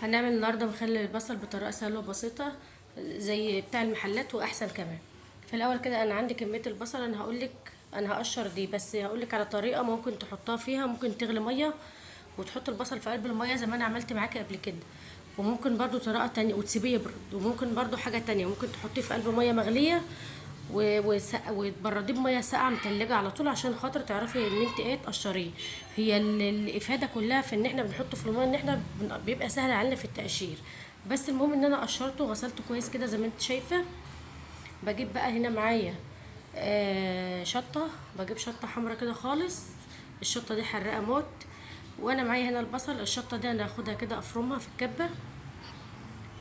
هنعمل النهارده مخلل البصل بطريقة سهلة وبسيطة زي بتاع المحلات واحسن كمان. في الاول كده انا عندي كمية البصل، انا هقولك انا هقشر دي، بس هقولك على طريقه ممكن تحطها فيها. ممكن تغلي مية وتحط البصل في قلب المية زي ما انا عملت معاكي قبل كده، وممكن برضو طريقه تانية وتسيبيه يبرد، وممكن برضو حاجة تانية ممكن تحطيه في قلب مية مغليه وتبرديه بميه ساقعه متلجه على طول عشان خاطر تعرفي ان انت ايه تقشريه. هي الافادة كلها في ان احنا بنحطه في المية، ان احنا بيبقى سهل علينا في التقشير. بس المهم ان انا قشرته وغسلته كويس كده زي ما انت شايفه. بجيب بقى هنا معايا شطه، بجيب شطه حمرا كده خالص، الشطه دي حراقه موت. وانا معايا هنا البصل، الشطه دي انا هاخدها كده افرمها في الكبه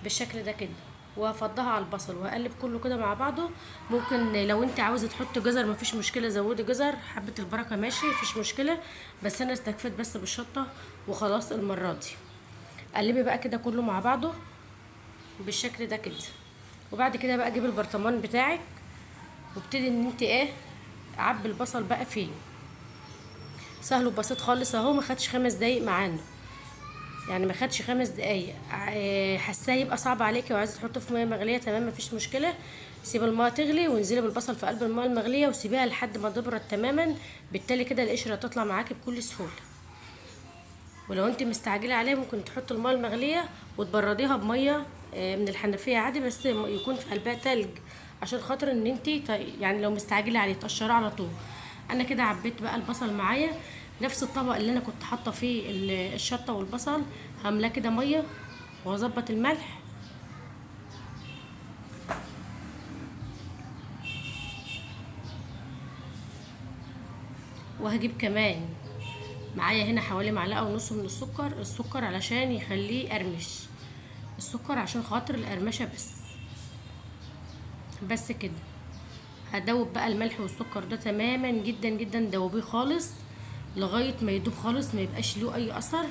بالشكل ده كده، وهفضها على البصل وهقلب كله كده مع بعضه. ممكن لو انت عاوزه تحط جزر مفيش مشكلة، زودي جزر حبه البركة ماشي مفيش مشكلة، بس انا استكفيت بس بالشطه وخلاص المرة دي. قلبي بقى كده كله مع بعضه بالشكل ده كده، وبعد كده بقى جيب البرطمان بتاعك وابتدي ان انت ايه عبي البصل بقى فيه. سهل وبسيط خالص اهو، ما خدش 5 دقايق معانا، يعني ما خدش 5 دقايق. حاساه يبقى صعب عليكي وعايزه تحطه في مية مغليه، تمام مفيش مشكلة. سيب المية تغلي وانزلي بالبصل في قلب المية المغليه وسيبيها لحد ما تبرد تماما، بالتالي كده القشرة هتطلع معاكي بكل سهولة. ولو انت مستعجلة عليها ممكن تحطي المية المغليه وتبرديها بميه من الحنفية عادي، بس يكون في قلبها تلج عشان خاطر ان انت يعني لو مستعجلة عليه تقشريه على طول. انا كده عبيت بقى البصل معايا نفس الطبق اللي انا كنت حاطه فيه الشطه والبصل، هملاه كده مية واظبط الملح. وهجيب كمان معايا هنا حوالي معلقه ونص من السكر، السكر علشان يخليه قرمش، السكر عشان خاطر القرمشه بس. بس كده هدوب بقى الملح والسكر ده تماما جدا جدا، دوبيه خالص لغاية ما يدوب خالص ما يبقاش له اي اثر.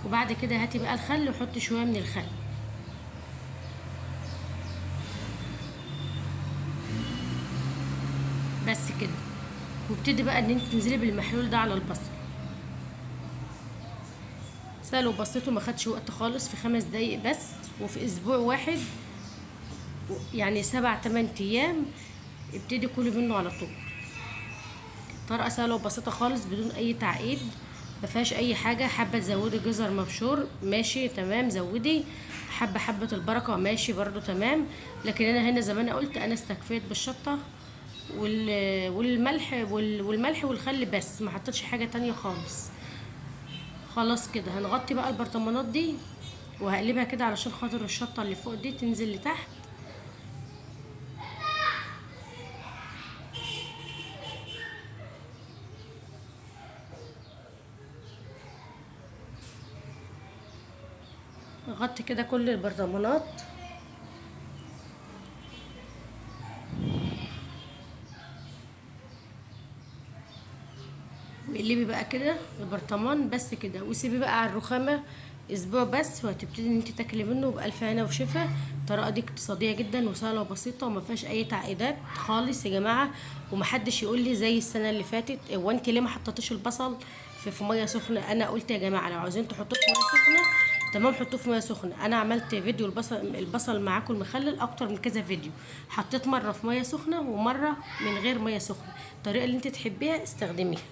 وبعد كده هاتي بقى الخل وحطي شوية من الخل. بس كده، وابتدي بقى ان انت تنزلي بالمحلول ده على البصل. سهل وبسيط وما خدش وقت خالص، في 5 دقايق بس، وفي اسبوع واحد يعني 7-8 ايام ابتدي كلي منه على طول. طريقه سهلة وبسيطة خالص بدون اي تعقيد، ما فيهاش اي حاجة. حابة تزودي جزر مبشور ماشي تمام زودي، حابة حبه البركة ماشي برضو تمام، لكن انا هنا زي ما انا قلت انا استكفيت بالشطه والملح والخل بس، ما حطيتش حاجة تانية خالص. خلاص كده هنغطي بقى البرطمانات دي وهقلبها كده علشان خاطر الشطه اللي فوق دي تنزل لتحت. نغطي كده كل البرطمانات. وقلبي بقى كده البرطمان بس كده، وسيبيه بقى على الرخامه اسبوع بس، وهتبتدي ان انت تاكلي منه بالف هنا وشفا. الطريقة دي اقتصادية جدا وسهلة وبسيطة وما فيهاش اي تعقيدات خالص يا جماعة. ومحدش يقول لي زي السنة اللي فاتت هو انت ليه ما حطيتيش البصل في مية سخنة. انا قلت يا جماعة لو عاوزين تحطوه في مية سخنة تمام حطوه في مية سخنة. انا عملت فيديو البصل معاكم المخلل اكتر من كذا فيديو، حطيت مرة في مية سخنة ومرة من غير مية سخنة. الطريقة اللي انت تحبيها استخدميها.